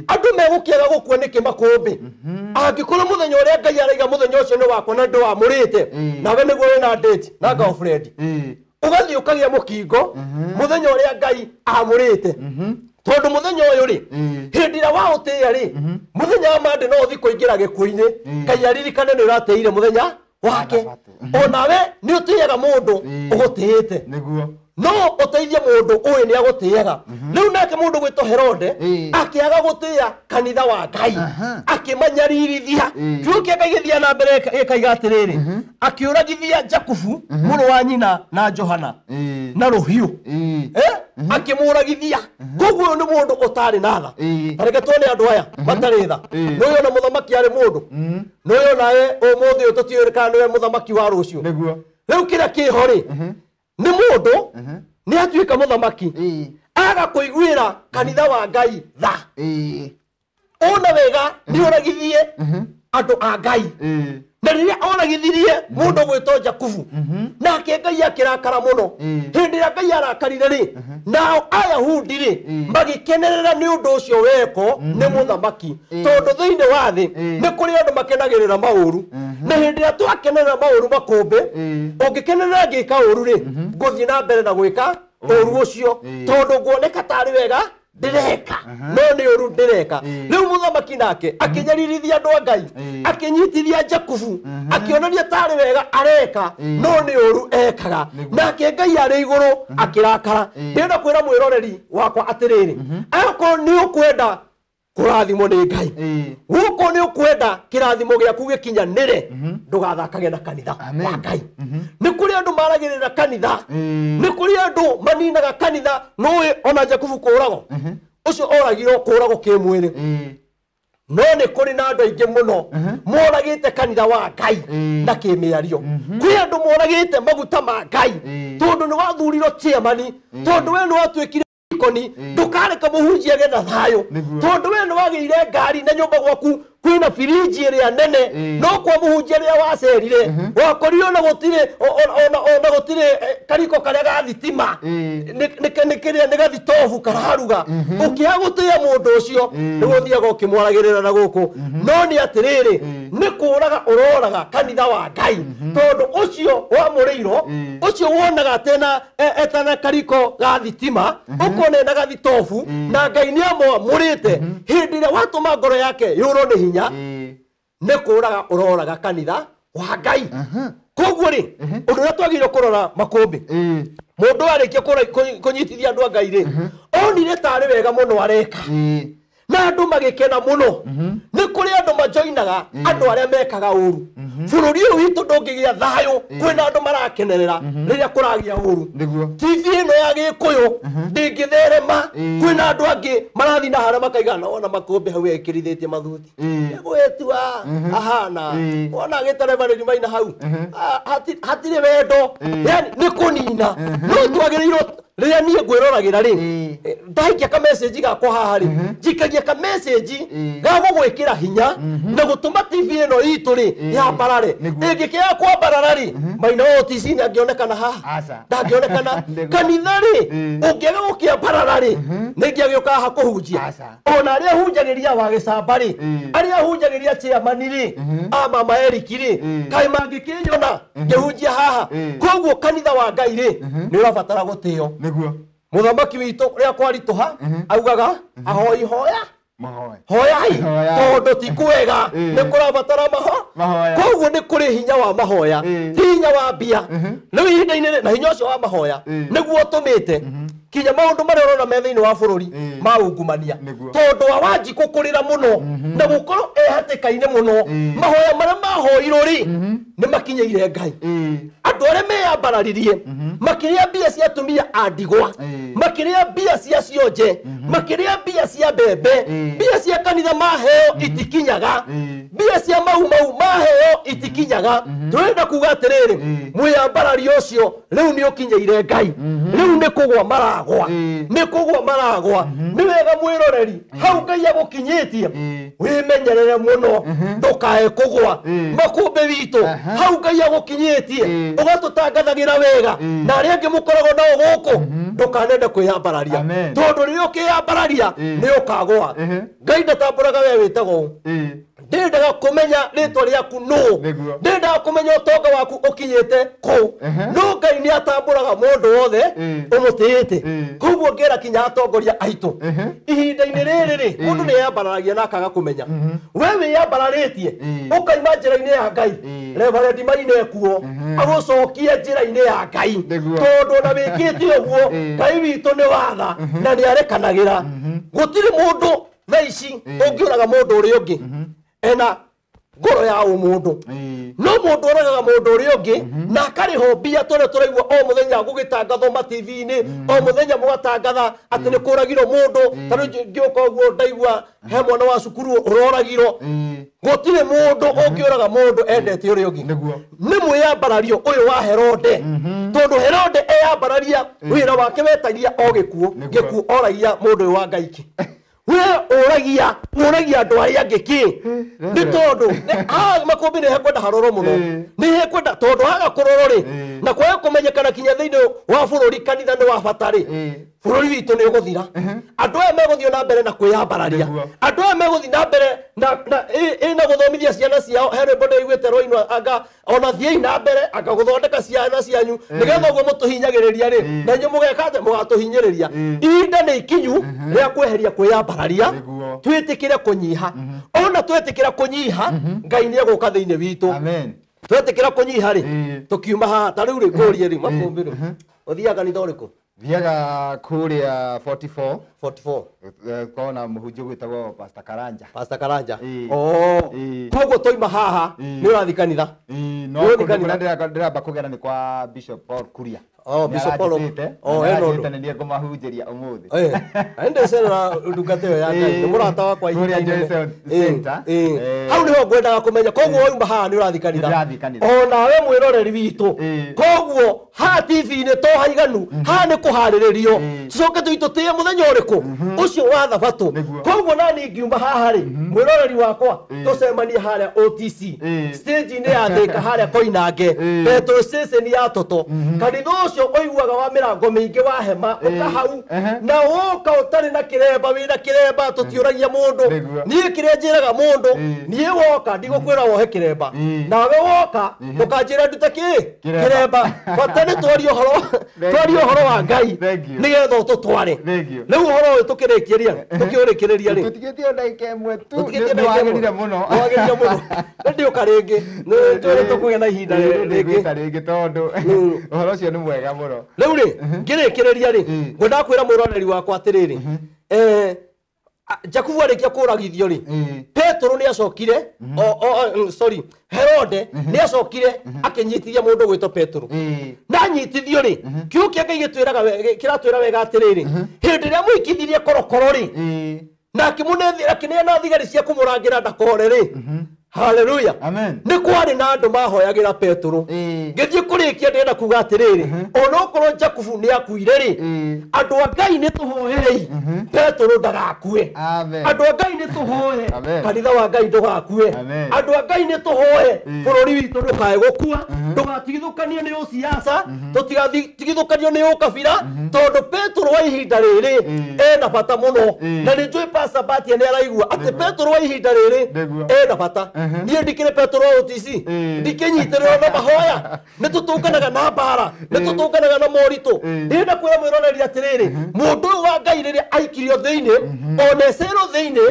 Speaker 2: andũ megũkĩaga gũkua nĩkĩ makũmbĩ? Angĩkorwo mũthenya ũrĩa Ngai araiga mũthenya ũcio nĩ wakwa na ndũwamũrĩte, nawe nĩguo wĩna date na girlfriend, ũgathiĩ ũkagĩa mũkingo mũthenya ũrĩa Ngai amũrĩte. Tondũ mũthenya ũyũ rĩ, hĩndĩ ĩrĩa waũtĩĩa rĩ, mũthenya wa Monday no ũthiĩ kũingĩra gĩkuũ-inĩ, Ngai aririkane nĩ ũratĩire mũthenya wake. Onawe nĩ ũtĩaga mũndũ ũgũtĩĩte. No ũteithie mũndũ ũyũ nĩ agũtĩaga. Rĩu nake mũndũ gwĩtwo Herode akĩaga gũtĩa kanitha wa Ngai, akĩmanyaririthia. Kiugo kĩa Ngai gĩthiaga na mbere gĩkaiga atĩrĩrĩ, akĩũragithia Jakubu mũrũ wa nyina na Johana na rũhiũ. Akĩmũragithia. Koguo ũyũ nĩ mũndũ ũtarĩ na tha. Ta reke tuone andũ aya matarĩ tha. Nĩ ũyũ ona mũthamaki arĩ mũndũ. Nĩ ũyũ onawe ũmũthĩ ũyũ tũtiũĩ kana nĩwe mũthamaki wa rũciũ. Rĩu kĩrĩa kĩho rĩ, nĩ mũndũ nĩ atuĩka mũthamaki, aga kũiguĩra kanitha wa Ngai tha. Ona wega nĩ ũragithie andũ a Ngai. Na rĩrĩa oragithirie mũndũ gwĩtwo Jakubu, nake Ngai akĩrakara mũno. Hĩndĩ ĩrĩa Ngai arakarire rĩ, nao Ayahudi rĩ magĩkenerera nĩ ũndũ ũcio wekwo nĩ mũthamaki. Tondũ thĩinĩ wa thĩ nĩ kũrĩ andũ makenagĩrĩra maũru. Na hĩndĩ ĩrĩa twakenerera maũru makũmbĩ, ũngĩkenerera ngĩka ũru rĩ, ngũthiĩ na mbere na gwĩka ũru ũcio, tondũ nguoneka tarĩ wega ndĩreka, no nĩ ũru ndĩreka. Rĩu mũthamaki nake akĩnyaririthia andũ a Ngai, akĩnyitithia Jakubu, akĩonania tarĩ wega areka, no nĩ ũru ekaga. Nake Ngai arĩ igũrũ akĩrakara. Ndĩrenda kwĩra mwĩroreri wakwa atĩrĩrĩ, akorwo nĩ ũkwenda kũrathimwo nĩ Ngai, gũkũ nĩ ũkwenda kĩrathimo gĩaku gĩkinyanĩre, ndũgathakage na kanitha wa Ngai. Nĩ kũrĩ andũ maragĩrĩra kanitha, nĩ kũrĩ andũ maninaga kanitha. Nũĩ ona Jakubu kũragwo, ũcio oragirwo kũragwo kĩmwĩrĩ. No nĩ kũrĩ na andũ aingĩ mũno moragĩte kanitha wa Ngai na kĩmĩario. Kwĩ andũ moragĩte maguta ma Ngai, tondũ nĩ wathurirwo chairman, tondũ we nĩ watuĩkire ikoni, ndũkareke mũhunjia agĩe na thayũ, tondũ we nĩ wagĩire ngari na nyũmba gwaku kwĩna birinji ĩrĩa nene, no kwa mũhunjia rĩrĩa wacerire wakorirwo na gũtirĩ ona gũtirĩ kariko karĩa ga thitima, nĩ kĩrĩa nĩ gathitobu kararuga. Ũkĩaga gũtĩĩa mũndũ ũcio nĩguo ũthiaga ũkĩmwaragĩrĩra na gũkũ. No nĩ atĩrĩrĩ, nĩ kũraga ũroraga kanitha wa Ngai, tondũ ũcio wamũrĩirwo, ũcio wonaga tena etana kariko ga thitima, ũkona ena gathitobu, na Ngai nĩ amwamũrĩte. Hĩndĩ ĩrĩa watũma ngoro yake yũrwo nĩ hinya, nĩ kũraga ũroraga kanitha wa Ngai. Koguo rĩ, ũndũ ũrĩa twagĩrĩirwo kũrora makũmbĩ, mũndũ arĩkia kũnyitithia andũ a Ngai rĩ, onire tarĩ wega mũno areka, na andũ magĩkena mũno. Nĩ kũrĩ andũ majoinaga andũ arĩa mekaga ũru. Bũrũri ũyũ witũ ndũngĩgĩa thayũ kwĩna andũ marakenerera rĩrĩa kũragĩa ũru. TV ĩno ya Gĩkũyũ ndĩngĩtherema kwĩna andũ angĩ marathiĩ na harĩa makaiga na wona makũmbĩ hau ekĩrithĩtie mathuti, nĩgwĩtua ahana, wona agĩterebarĩri maina hau, hatirĩ wendo, yani nĩ kũnina. No twagĩrĩirwo rĩrĩa niĩ ngwĩroragĩra rĩ, ndaikia ka message gakwa haha rĩ, njikagia ka message ga gũgwĩkĩra hinya na gũtũma TV ĩno itũ rĩ yambarare. Ĩngĩkĩaga kwambarara rĩ, Maina wa OTC nĩ angĩonekana haha? Ndangĩonekana. Kanitha rĩ, ũngĩaga gũkĩambarara rĩ, nĩ ingĩagĩũka haha kũhunjia. Ona arĩa hunjagĩria wa gĩcamba rĩ, arĩa hunjagĩria chairman rĩ, a mama Eric rĩ, kaĩ mangĩkĩnyona ngĩhunjia haha? Koguo kanitha wa Ngai rĩ, nĩ ũrabatara gũtĩo. Mũthamaki witũ rĩrĩa kwaritũha augaga ahoi hoya hoyai, tondũ ti kwega, nĩ kũrabatara mahoya. Koguo nĩ kũrĩ hinya wa mahoya, ti hinya wa mbia. Rĩu ihinda-inĩ na hinya ũcio wa mahoya nĩguo ũtũmĩte kinya maũndũ marĩa ũrona me thĩinĩ wa bũrũri ma ungumania, tondũ wa Wanjikũ kũrĩra mũno na gũkorwo e hatĩka-inĩ mũno, mahoya marĩa mahoirwo rĩ nĩ makinyĩire Ngai. Andũ arĩa meyambararirie makĩrĩa mbia cia atumia a ndigwa, makĩrĩa mbia cia cionje, makĩrĩa mbia cia mbembe, mbia cia kanitha maheo itikinyaga, mbia cia mau mau maheo itikinyaga. Tũrenda kuga atĩrĩrĩ, mwĩyambarari ũcio rĩu nĩ ũkinyĩire Ngai, rĩu nĩ kũgwa maragwa, nĩ kũgwa maragwa. Nĩ wega mwĩroreri, hau Ngai agũkinyĩtie wĩmenyerere mũno ndũkae kũgwa. Makũmbĩ witũ, hau Ngai agũkinyĩtie ũgatũtangathagĩra wega, na arĩa angĩ mũkoragwo nao gũkũ Ndũkanende kwĩyambararia tondũ rĩrĩa ũkĩyambararia nĩ ũkagũa. Ngai ndatambũraga we wĩtagwo ũũ. Ndendaga kũmenya rĩtwa rĩaku nũ, ndendaga kũmenya ũtonga waku ũkinyĩte kũ, no Ngai nĩ atambũraga mũndũ wothe ũmũtĩĩte. Koguo ngĩra kinya atongoria aitũ ihinda-inĩ rĩrĩ rĩ, mũndũ nĩ eyambararagia na akaga kũmenya. We wĩyambararĩtie ũkaima njĩra-inĩ ya Ngai, Reverend Maina ekuo agũcokie njĩra-inĩ ya Ngai, tondũ ona wĩkĩte ũguo Ngai witũ nĩ watha na nĩ arekanagĩra. Gũtirĩ mũndũ thaa ici ũngĩũraga mũndũ ũrĩa ũngĩ ena ngoro ya ũmũndũ, no mũndũ ũragaga mũndũ ũrĩa ũngĩ na akarĩhwo mbia tũrĩa tũraigua o mũthenya gũgĩtangathwo ma TV-inĩ, o mũthenya mũgatangatha atĩ nĩ kũragirwo mũndũ. Ta rĩu ngĩũka ũguo ndaigua he mwana wa cukuru ũroragirwo. Gũtirĩ mũndũ ũngĩũraga mũndũ endete ũrĩa ũngĩ. Nĩ mwĩyambarario ũyũ wa Herode, tondũ Herode eyambararia wĩra wake wetagia o gĩkuũ, gĩkuũ oragia mũndũ ũyũ wa Ngai kĩ. We ũragia andũ arĩa angĩ kĩ, nĩ tondũ makũmbĩ nĩ hekwenda haroro mũno, nĩ hekwenda tondũ haga kũrorwo rĩ, na kwaga kũmenyekana kinya thĩinĩ wa bũrũri kanitha nĩ wa bata rĩ, bũrũri witũ nĩ ũgũthira. Andũ aya megũthiĩ na mbere na kwĩyambararia, andũ aya megũthiĩ na mbere na gũthomithia ciana ciao. He rwĩmbo ndĩiguĩte rwainwo anga ona thiĩi na mbere anga gũthondeka ciana cianyu nĩgetha ũguo mũtũhinyagĩrĩria rĩ, na inyuĩ mũgeka atĩa? Mũgatũhinyĩrĩria. Ihinda nĩ ikinyu rĩa kweheria kwĩyambararia, twĩtĩkĩre kũnyiha. Ona twĩtĩkĩra kũnyiha, Ngai nĩ egũka thĩinĩ witũ. Twetĩkĩra kũnyiha rĩ, tũkiuma haha ta rĩu rĩ, ngũrie rĩ, makũmbĩ rĩ, ũthiaga kanitha ũrĩkũ?
Speaker 1: Thiaga kũrĩa 44
Speaker 2: 44
Speaker 1: kona mũhunjia ũgwĩtagwo Pastor Karanja.
Speaker 2: Pastor Karanja. Koguo twaima haha nĩ ũrathiĩ kanitha?
Speaker 1: No kũrĩa ndĩramba kũgera nĩ kwa Bishop Paul Kuria.
Speaker 2: Bishop Paul.
Speaker 1: Eno nĩ ngũmahunjĩria ũmũthĩ.
Speaker 2: Ndĩcerera ndungata ĩyo ya Ngai, nĩ mũrata wakwa ihinda inene. Hau nĩho ngwendaga kũmenya. Koguo wauma haha nĩ ũrathiĩ kanitha, onawe mwĩroreri witũ. Koguo haha TV-inĩ to haiganu, haha nĩ kũharĩrĩrio tũcoke tũitũtĩe mũthenya ũrĩkũ ũcio wa thabatũ. Koguo nani ngiuma haha rĩ, mwĩroreri wakwa, tũcemanie harĩa OTC stage-inĩ ya Thika harĩa Koinange, petrol station ya Toto. Kanitha ũcio ũiguaga wa mĩrango mĩingĩ wa hema, ũka hau na woka ũtarĩ na kĩremba, wĩna kĩremba tũtiũragia mũndũ. Niĩ kĩrĩa njĩraga mũndũ, niĩ woka ndigũkwĩra wohe kĩremba, nawe woka ndũkanjĩra ndute kĩ kĩremba. Bata nĩ twarie ũhoro wa Ngai nĩgetha ũtũtware. Rĩu ũhoro ũyũ tũkĩũrĩkĩrĩria rĩ,
Speaker 1: tũtigĩtie ndagĩka ĩmwe tu, nĩwagĩrire mũno,
Speaker 2: nĩwagĩrire mũno. Nĩ ndĩũka rĩngĩ, nĩ tũkũgĩa na ihinda
Speaker 1: rĩngĩ tondũ ũhoro ũcio nĩ mwega mũno.
Speaker 2: Rĩu rĩ, ngĩrĩkĩrĩria rĩ, ngwendaga kwĩra mwĩroreri wakwa atĩrĩrĩ, Jakubu arĩkia kũragithio rĩ, Petero nĩ acokire, sorry, Herode nĩ acokire akĩnyitithia mũndũ gwĩtwo Petero. Na anyitithio rĩ, kiugo kĩa Ngai kĩratwĩra wega atĩrĩrĩ, hĩndĩ ĩrĩa mũikithirie korokoro rĩ, na akĩneana thigari cia kũmũrangĩra ndakore rĩ, Hallelujah.
Speaker 1: Amen.
Speaker 2: Nĩ kwarĩ na andũ mahoyagĩra Petero. Ngĩthiĩ kũrĩkia ndĩrenda kuga atĩrĩrĩ, onokorwo Jakubu nĩ akuire rĩ, andũ a Ngai nĩ tũhoerei Petero ndagakue. Andũ a Ngai nĩ tũhoe kanitha wa Ngai ndũgakue. Andũ a Ngai nĩ tũhoe bũrũri witũ ndũkae gũkua, ndũgatigithũkanio nĩ ũsiasa, tũtigatigithũkanio nĩ ũkabira, tondũ Petero wa ihinda rĩrĩ ena bata mũno. Na nĩ njũĩ Pastor Batia nĩ araigua atĩ Petero wa ihinda rĩrĩ ena bata. Niĩ ndikĩrĩ Petero wa OTC, ndikĩnyitĩrĩrwo na mahoya, nĩ tũtũnganaga na mbara, nĩ tũtũnganaga na moritũ. Ndĩrenda kwĩra mwĩroreri atĩrĩrĩ, mũndũ ũyũ wa Ngai rĩrĩa aikirio thĩinĩ, ona ecerwo thĩinĩ,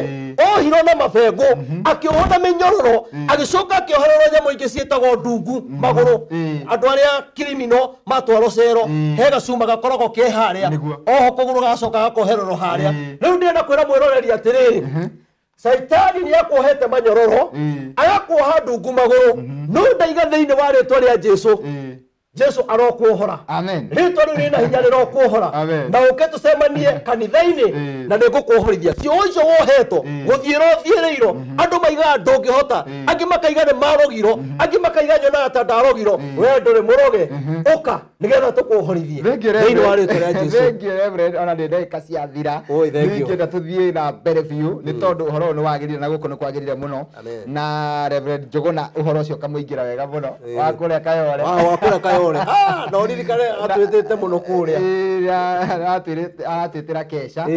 Speaker 2: ohirwo na mabengũ, akĩohwo na mĩnyororo, agĩcoka akĩohererwo nyamũ ingĩ ciĩtagwo ndungu magũrũ. Andũ arĩa kirimino matwarwo cero, he gacuma gakoragwo ke harĩa, oho kũgũrũ gacoka gakohererwo harĩa. Rĩu ndĩrenda kwĩra mwĩroreri atĩrĩrĩ, Saitani nĩ akuohete manyororo, agakuoha ndungu magũrũ, no ndaiga thĩinĩ wa rĩtwa rĩa Jesu. Jesu arokuohora.
Speaker 1: Amen.
Speaker 2: Rĩtwa rĩu rĩna hinya rĩrokuohora. Na ũke tũcemanie kanitha-inĩ na nĩngũkuohorithia. Cio icio wohetwo, gũthiĩrwo ũthiĩrĩirwo, andũ maigaga ndũngĩhota, angĩ makaiga nĩ marogirwo, angĩ makaiga nyonaga ta ndarogirwo, we ndũrĩ mũroge, ũka nĩgetha tũkuohorithie thĩinĩ wa rĩtwa rĩa Jesu.
Speaker 1: Thank you Reverend, ona nĩ ndagĩka ciathira. Nĩngĩenda tũthiĩ na mbere biũ nĩ tondũ ũhoro ũyũ nĩ wagĩrire na gũkũ nĩ kwagĩrire mũno. Na Reverend Njũgũna ũhoro ũcio ũkamũingĩra wega mũno wa kũrĩa Kayore.
Speaker 2: Wa kũrĩa Kayore. Kayole. Ah, na ũririkane atwĩtĩte mũno kũrĩa.
Speaker 1: Aratwĩtĩra kesha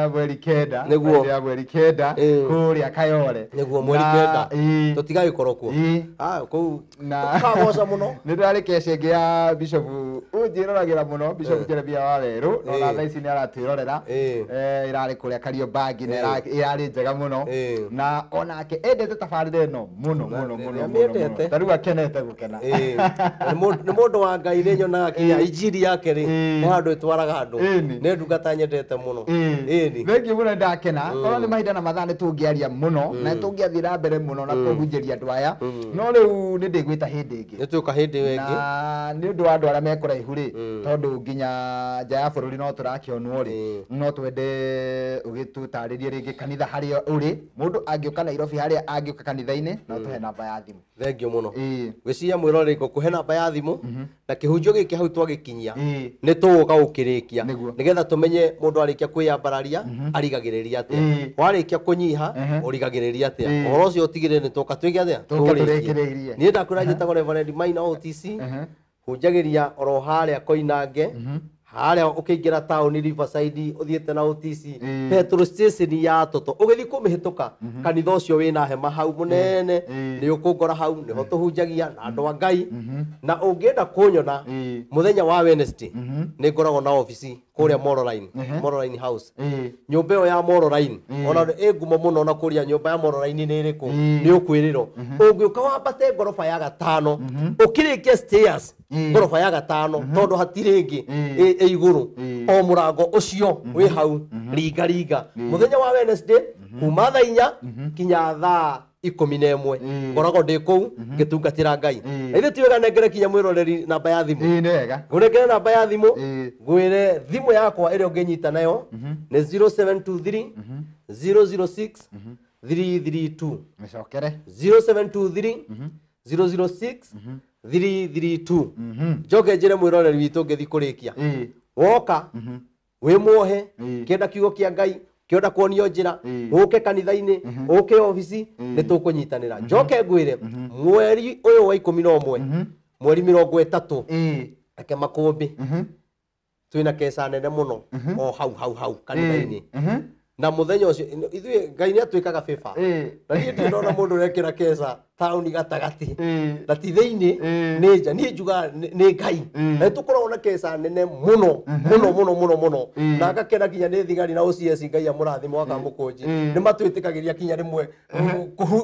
Speaker 1: mweri 9.
Speaker 2: Nĩguo.
Speaker 1: Mweri 9 kũrĩa Kayole.
Speaker 2: Nĩguo mweri 9. Tũtigagĩkorwo kuo. Ah, kũu
Speaker 1: na
Speaker 2: kagoca mũno.
Speaker 1: Nĩ ndĩrarĩ kesha ĩngĩ ya Bishop ũnjĩroragĩra mũno, Bishop Jeremia wa Werũ, no na thaa ici nĩ aratwĩrorera. Ĩrarĩ kũrĩa Kariobangi na ĩrarĩ njega mũno. Na onake endete tabarĩra ĩno mũno mũno mũno mũno. Ta rĩu akenete gũkena.
Speaker 2: Nĩ mũndũ wa Ngai, nĩ nyonaga kinya injiri yake rĩ nĩ handũ ĩtwaraga andũ. Nĩ ndungata nyendete mũno.
Speaker 1: Ĩni. Thengiũ mũno, ndakena. Korwo nĩ mahinda na mathaa nĩ tũngĩaria mũno na tũngĩathiĩ na mbere mũno na kũhunjĩria andũ aya. No rĩu nĩ ndĩgwĩta hĩndĩ ĩngĩ.
Speaker 2: Nĩ tũka hĩndĩ ĩyo ĩngĩ.
Speaker 1: Na nĩ ũndũ wa andũ arĩa me kũraihu rĩ, tondũ nginya nja ya bũrũri no tũrakĩonwo rĩ, no twende ũgĩtũtarĩrie rĩngĩ kanitha harĩa ũrĩ. Mũndũ angĩũka Nairobi harĩa angĩũka kanitha-inĩ, no tũhe namba ya thimũ.
Speaker 2: Thengiũ mũno. Ngwĩciria mwĩroreri ngũkũhe namba ya thimũ na kĩhunjio gĩkĩ hau twagĩkinyia nĩ tũgũka gũkĩrĩkia nĩgetha tũmenye mũndũ arĩkia kwĩyambararia arigagĩrĩria atĩa, warĩkia kũnyiha ũrigagĩrĩria atĩa. Ũhoro ũcio ũtigĩrĩre nĩ tũka twĩke atĩa,
Speaker 1: tũrĩkie.
Speaker 2: Niĩ ndakwĩra njĩtagwo Reverend Maina OTC, hunjagĩria oro harĩa Koinange, harĩa ũkĩingĩra taũni Riverside ũthiĩte na OTC petrol station ya Toto, ũgĩthiĩ kũmĩhĩtũka kanitha ũcio wĩna hema hau mũnene, nĩ ũkũngora hau, nĩho tũhunjagia na andũ a Ngai. Na ũngĩenda kũnyona mũthenya wa Wednesday nĩ ngoragwo na obici kũrĩa Moroline, Moroline House. Nyũmba ĩyo ya Moroline ona ĩ ngumo mũno, na kũrĩa nyũmba ya Moroline nĩ ĩrĩkũ nĩ ũkwĩrĩrwo. Ũngĩũka wambate ngoroba ya 5 ũkĩrĩkia stairs ngoroba ya 5 tondũ hatirĩ ĩngĩ ĩ igũrũ, o mũrango ũcio wĩ hau ringa ringa. Mũthenya wa Wednesday kuma thaa 4 kinya thaa 11 ngoragwo ndĩ kũu ngĩtungatĩra Ngai. Na ithuĩ ti wega nengere kinya mwĩroreri namba ya thimũ.
Speaker 1: Nĩ wega.
Speaker 2: Ngũnengere namba ya thimũ, ngwĩre thimũ yakwa ĩrĩa ũngĩnyita nayo nĩ 0723 006 332.
Speaker 1: Mĩcokere.
Speaker 2: 0723 006 332. Njoke njĩre mwĩroreri witũ ngĩthiĩ kũrĩkia. Woka wĩ muohe, kĩenda kiugo kĩa Ngai, kĩenda kuonio njĩra, ũke kanitha-inĩ, ũke obici, nĩ tũkũnyitanĩra. Njoke ngwĩre mweri ũyũ wa 11, mweri 30, reke makũmbĩ twĩna keca nene mũno o hau hau hau kanitha-inĩ. Na mũthenya ũcio ithuĩ Ngai nĩ atwĩkaga favor. Na niĩ ndirĩ ndona mũndũ ũrekĩra keca taũni gatagatĩ na ti thĩinĩ nĩ nja. Niĩ njugaga nĩ Ngai. Na nĩtũkoragwo na keca nene mũno mũno mũno mũno mũno, na ngakena kinya nĩ thigari na OCS, Ngai amũrathime wa Kamũkũnji, nĩ matwĩtĩkagĩria kinya rĩmwe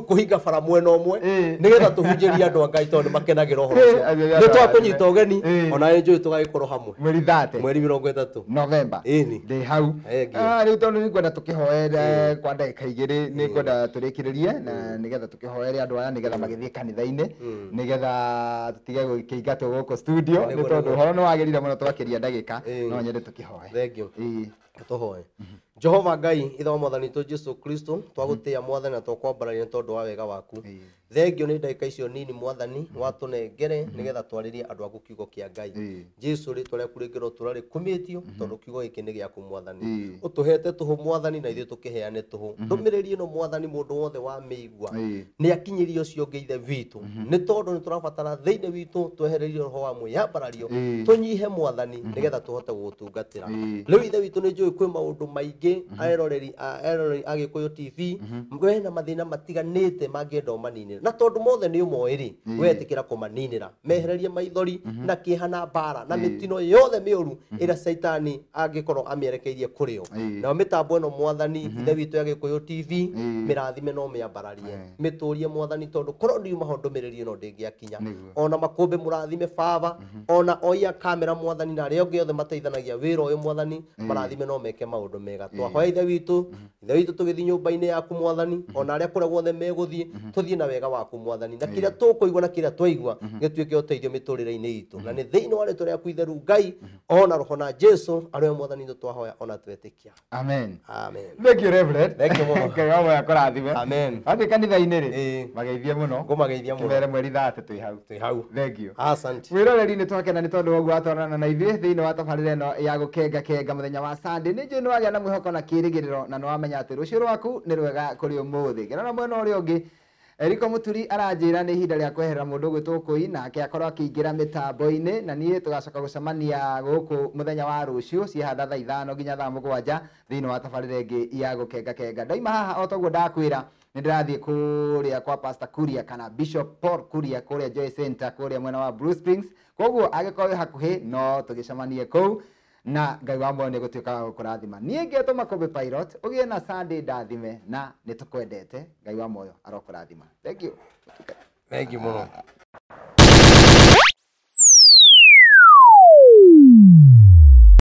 Speaker 2: kũhinga bara mwena ũmwe nĩgetha tũhunjĩrie andũ a Ngai tondũ nĩ makenagĩra ũhoro ũcio. Nĩ twakũnyita ũgeni ona nĩ njũĩ tũgagĩkorwo hamwe
Speaker 1: mweri 30,
Speaker 2: mweri 30
Speaker 1: November. Ndĩ hau. Rĩu tondũ nĩ ngwenda tũkĩhoere kwa ndagĩka 2, nĩ ngwenda tũrĩkĩrĩrie na nĩgetha tũkĩhoere andũ aya nĩgetha magĩthiĩ kanitha-inĩ, nĩgetha tũtige gũkĩingatwo gũkũ studio, nĩ tondũ ũhoro nĩ wagĩrire mũno twakĩria ndagĩka, no nyende tũkĩhoe.
Speaker 2: Thengiũ. Tũhoe. Jehova Ngai ithe wa mwathani witũ Jesu Kristo, twagũtĩĩa mwathani na twakwambararia nĩ tondũ wa wega waku. Thengiũ nĩ ndagĩka icio nini mwathani watũnengere nĩgetha twarĩrie andũ aku kiugo kĩa Ngai. Jesu rĩtwa rĩaku rĩngĩrotũra rĩkumĩtio tondũ kiugo gĩkĩ nĩ gĩaku mwathani. Ũtũhete tũhũ mwathani na ithuĩ tũkĩheane tũhũ. Ndũmĩrĩri ĩno mwathani mũndũ wothe wamĩigua nĩ akinyĩrie ũcio ũngĩ ithe witũ, nĩ tondũ nĩ tũrabatara thĩinĩ witũ twehererie roho wa mwĩyambarario, tũnyihe mwathani nĩgetha tũhote gũgũtungatĩra. Rĩu ithe witũ nĩ njũĩ kwĩ maũndũ maingĩ eroreri a Gĩkũyũ TV wena mathĩna matiganĩte mangĩenda ũmaninĩre, na tondũ mothe nĩ ũmoĩ rĩ, wetĩkĩra kũmaninĩra, mehererie maithori na kĩeha na mbara na mĩtino yothe mĩũru ĩrĩa Caitani angĩkorwo amĩerekeirie kũrĩ o. Nayo mĩtambo ĩno mwathani ithe witũ ya Gĩkũyũ TV mĩrathime no mĩambararie, mĩtũrie mwathani, tondũ korwo ndiuma ho ndũmĩrĩri ĩno ndĩngĩakinya. Ona makũmbĩ mũrathime baba, ona oia kamera mwathani na arĩa angĩ othe mateithanagia wĩra ũyũ mwathani, marathime no meke maũndũ mega. Twahoya ithe witũ tũgĩthiĩ nyũmba-inĩ yaku mwathani, ona arĩa kũrĩa guothe megũthiĩ tũthiĩ na wega waku mwathani, na kĩrĩa tũkũigua na kĩrĩa twaigua gĩtuĩke ũteithio mĩtũrĩre-inĩ itũ, na nĩ thĩinĩ wa rĩtwa rĩaku itheru Ngai ona roho na Jesu arĩwe mwathani witũ twahoya ona twetĩkia.
Speaker 1: Amen.
Speaker 2: Amen.
Speaker 1: Thank you Reverend.
Speaker 2: Thank you mũno.
Speaker 1: Ngai wa muoyo akũrathime.
Speaker 2: Amen.
Speaker 1: Atĩ kanitha-inĩ rĩ, mageithie mũno.
Speaker 2: Ngũmageithia mũno.
Speaker 1: Kĩmere mweri 30 twĩ hau.
Speaker 2: Twĩ hau.
Speaker 1: Thank you.
Speaker 2: Asante.
Speaker 1: Mwĩroreri nĩ twakena nĩ tondũ wa ũguo watwarana na ithuĩ thĩinĩ wa tabarĩra ĩno ya gũkenga kenga mũthenya wa Sunday. Nĩ njũĩ nĩ wagĩa na mwĩhoko na kĩĩrĩgĩrĩro na nĩ wamenya atĩ rũciũ rwaku nĩ rwega kũrĩ ũmũthĩ. Ngĩrora mwena ũrĩa ũngĩ Eriko Muturi aranjĩra nĩ ihinda rĩa kweherera mũndũ ũgwĩtwo Kũi, nake akorwo akĩingĩra mĩtambo-inĩ, na niĩ tũgacoka gũcemania gũkũ mũthenya wa rũciũ ciĩhanda thaa 5 nginya thaa 7 thĩinĩ wa tabarĩra ĩngĩ ya gũkengakenga. Ndaima haha o toguo ndakwĩra nĩ ndĩrathiĩ kũrĩa kwa Pastor Kuria kana Bishop Paul Kuria kũrĩa Joy Center kũrĩa mwena wa Blue Springs. Koguo angĩkorwo wĩ hakuhĩ no tũgĩcemanie kũu, na Ngai wa muoyo nĩ gũtuĩka wa gũkũrathima. Niĩ ngetwo Makũmbĩ Pilot, ũgĩe na Sunday ndathime, na nĩ tũkwendete. Ngai wa muoyo arokũrathima. Thank you.
Speaker 2: Thank you mũno.